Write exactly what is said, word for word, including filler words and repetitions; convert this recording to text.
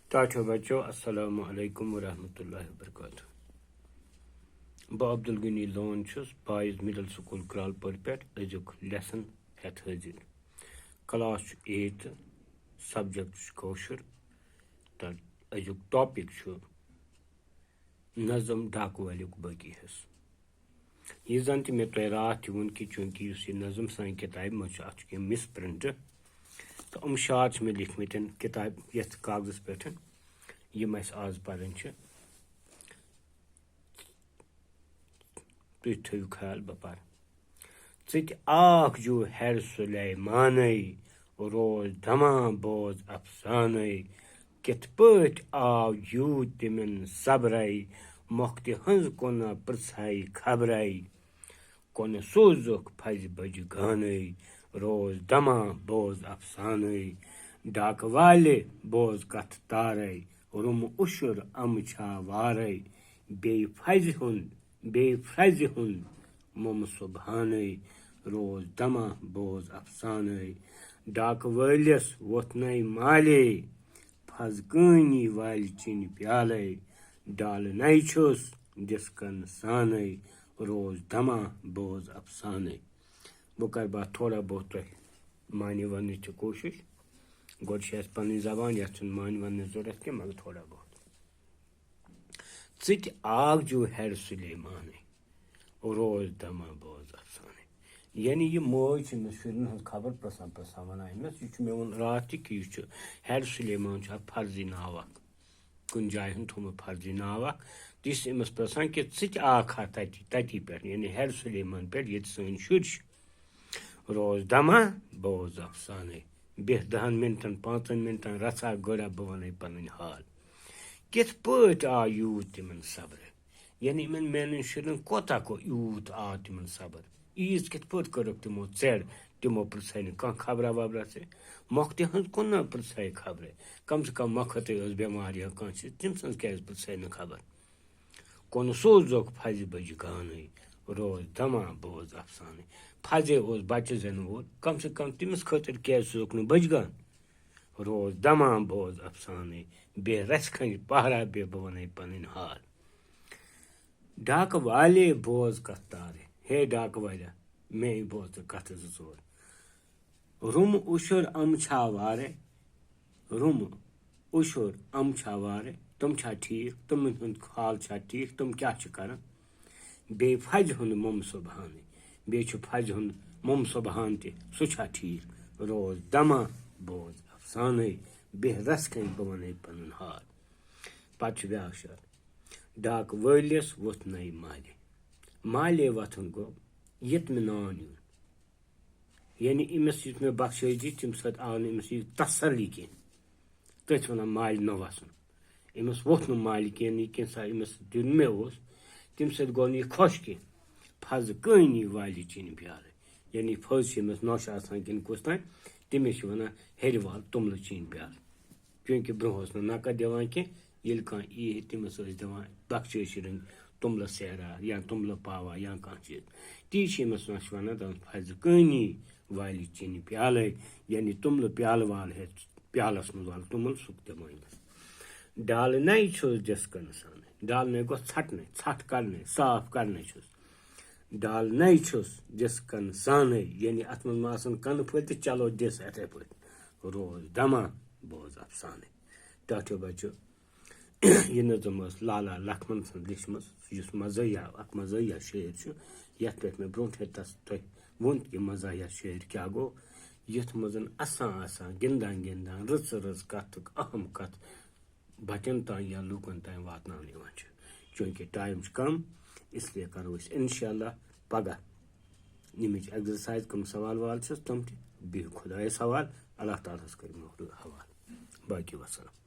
ٹاٹھیو بچو، السلام علیکم ورحمۃ اللہ وبرکاتہ۔ بہٕ عبدالغنی لون چھُس بوائز مڈل سکول کرالپور پٮ۪ٹھ أزیُک لیسن ہٮ۪تھ حٲضِر۔ کلاس چھُ ایٹتھ، سبجیکٹ چھُ کٲشُر، تہٕ أزیُک ٹاپک چھُ نظم ڈاکہٕ وٲلیُک باقی حصہٕ۔ یہِ زن تہِ مےٚ تۄہہِ راتھ تہِ ووٚن کہِ چوٗنٛکہِ یُس یہِ نظم سانہِ کِتابہِ منٛز چھُ، اتھ چھُ کینٛہہ مِس پرنٹ، تہٕ یِم شعر چھِ مےٚ لیٖکھمٕتۍ کِتابہِ یتھ کاغذس پٮ۪ٹھ، یِم اسہِ آز پرٕنۍ چھِ۔ تُہۍ تھٲیِو خیال، بہٕ پرٕ۔ ژٕ تہِ آکھ جو ہٮ۪ر سُلیمانَے، روز دَما بوز افسانَے۔ کِتھ پٲٹھۍ آو یوٗت تِمن صبرَے، مۄختہِ ہٕنٛز کُنہ پرٛژھَے خبرَے۔ کُنہٕ سوٗزُکھ پھزِ بجہِ گانَے، روز دَما بوز افسانَے۔ ڈاکہٕ والہِ بوز کتھ تارَے، روٚمہٕ اُشُر اَمہٕ چھا وارَے۔ بیٚیہِ پھزِ ہُنٛد، بیٚیہِ پھزِ ہُنٛد مُمہٕ سُبحانَے، روز دَما بوز افسانَے۔ ڈاکہٕ وٲلِس ووٚتھ نَے مالے، پھز کٲنی والہِ چِنہِ پیالَے۔ ڈالہٕ نَے چھُس دِس کَن سانَے، روز دَما بوز افسانَے۔ وۄنۍ کَرٕ بہٕ اَتھ تھوڑا بہت تۄہہِ معنی وَننٕچ تہِ کوٗشِش۔ گۄڈٕ چھِ اَسہِ پَنٕنۍ زبان، یَتھ چھُنہٕ معنی وَننٕچ ضوٚرَتھ کینٛہہ، مگر تھوڑا بہت۔ ژٕ تہِ آکھ جو ہٮ۪ر سُلیمانَے، روز دَما بوز افسانَے۔ یعنی یہِ مٲج چھِ أمِس شُرٮ۪ن ہٕنٛز خبر پرٛژھان پرٛژھان وَنان أمِس، یہِ چھُ مےٚ ووٚن راتھ تہِ کہِ یہِ چھُ ہٮ۪ر سُلیمان چھُ اَکھ فرضی ناو اَکھ، کُنہِ جایہِ ہُنٛد تھوٚومُت فرضی ناو اَکھ۔ تہٕ یہِ چھِ أمِس پرٛژھان کہِ ژٕ تہِ آکھ ہا تَتی، تَتی پٮ۪ٹھ، یعنی ہٮ۪ر سُلیمان پٮ۪ٹھ، ییٚتہِ سٲنۍ شُرۍ چھِ۔ روز دَما بوز افسانَے، بیٚہہ دَہَن مِنٹَن، پانٛژَن مِنٹَن رَژھا گٔڑا، بہٕ وَنَے پَنٕنۍ حال۔ کِتھ پٲٹھۍ آو یوٗت تِمَن صبرٕ؟ یعنی یِمَن میٛانٮ۪ن شُرٮ۪ن کوتاہ کو یوٗت آو تِمَن صبر؟ عیٖذ کِتھ پٲٹھۍ کٔرٕکھ تِمو ژیڑ؟ تِمو پرٛژھے نہٕ کانٛہہ خبرا وبرا ژےٚ۔ مۄختہِ ہٕنٛز کُنہ پرٛژھے خبرے۔ کم سے کم مۄختٕے ٲس بٮ۪مار یا کانٛہہ چیٖز، تٔمۍ سٕنٛز کیٛازِ پرٛژھے نہٕ خبر؟ کُن سوزُکھ پھزِ بجہِ گانٕے، روز دَما بوز افسانٕے۔ پھزے اوس بچہِ زٮ۪نہٕ وول، کم سے کم تٔمِس خٲطرٕ کیٛازِ سوزُکھ نہٕ بجہِ گان؟ روز دَما بوز افسانٕے، بیٚہہ رَژھِ کھنٛجہِ پہرا، بیٚہہ بہٕ وَنَے پَنٕنۍ حال۔ ڈاکہٕ والے بوز کَتھ تارے، ہے ڈاکہٕ والیا، مے بوز ژٕ کَتھٕ زٕ ژور۔ روٚمہٕ اُشُر اَم چھا وارے، روٚمہٕ اُشُر اَم چھا وارے، تِم چھا ٹھیٖک، تِمَن ہُنٛد حال چھا ٹھیٖک، تِم کیٛاہ چھِ کَران؟ بیٚیہِ پھزِ ہُنٛد مُم سُبحانٕے، بیٚیہِ چھُ پھزِ ہُنٛد مُم سُبحان تہِ، سُہ چھا ٹھیٖک؟ روز دَما بوز افسانَے، بیٚہہ رَژھِ کھنٛجہِ بہٕ وَنَے پَنُن حال۔ پَتہٕ چھُ بیٛاکھ شعر، ڈاکہٕ وٲلِس ووٚتھ نَے مالے۔ مالے وۄتھُن گوٚو ییٚتہِ مےٚ نان یُن۔ یعنی أمِس یُس مےٚ بخشٲے دِژ، تَمہِ سۭتۍ آو نہٕ أمِس یہِ تسلی کینٛہہ۔ تٔتھۍ وَنان مالہِ نہٕ وَسُن۔ أمِس ووٚتھ نہٕ مالہِ کینٛہہ، یہِ کینٛہہ سا أمِس دیُن مےٚ اوس، تَمہِ سۭتۍ گوٚو نہٕ یہِ خۄش کینٛہہ۔ پھَزٕ کٲنی والہِ چیٚنہِ پیالہٕ۔ یعنی پھٔز چھِ أمِس نۄش آسان کِنہٕ کُس تام، تٔمِس چھِ وَنان ہیٚرِ وال توٚملہٕ چیٚنہِ پیالہٕ۔ چوٗنٛکہِ برٛونٛہہ اوس نہٕ نقد دِوان کینٛہہ، ییٚلہِ کانٛہہ یی ہے، تٔمِس ٲسۍ دِوان بخشٲشی رٔنٛگۍ توٚملہٕ سیرا یا توٚملہٕ پاوا یا کانٛہہ چیٖز۔ تی چھِ أمِس نۄشہِ وَنان، دَپان، پھَزٕ کٲنی والہِ چیٚنہِ پیالَے، یعنی توٚملہٕ پیالہٕ وال ہیٚتھ پیالَس منٛز وال توٚمُل، سُہ تہِ دِمو أمِس۔ ڈالہٕ نَے چھُس دِس کَنہٕ سانَے، ڈالہٕ نَے گوٚو ژھَٹنَے، ژھَٹھ کَڑنَے، صاف کَڑنَے چھُس۔ ڈالہٕ نَے چھُس دِس کَنہٕ سانَے، یعنی اَتھ منٛز ما آسَن کَنہٕ پھٔلۍ تہٕ چلو دِس یِتھَے پٲٹھۍ۔ روز دَما بوز اَفسانَے۔ ٹاٹھیو بَچو، یہِ نظم ٲس لالا لکھمن سٕنٛز لیچھمٕژ، یُس مزاحیہ، اکھ مزاحیہ شٲعر چھُ، یتھ پٮ۪ٹھ مےٚ برونٛٹھے تس تۄہہِ ووٚن کہِ مزاحیہ شٲعر کیٛاہ گوٚو، یتھ منٛز اسان اسان، گِنٛدان گِنٛدان، رٕژ رٕژ کتھ تہٕ اہم کتھ بچن تام یا لوٗکن تام واتناونہٕ یِوان چھِ۔ چوٗنٛکہِ ٹایم چھُ کم، اس لیے کرو أسۍ انشاءاللہ پگاہ ییٚمِچ ایکزرسایز، کم سوال وال چھِس تِم تہِ۔ بِہِو خۄدایس حوال، اللہ تعالیٰ ہس کٔرِو مۄخلص حوال۔ باقی وسلام۔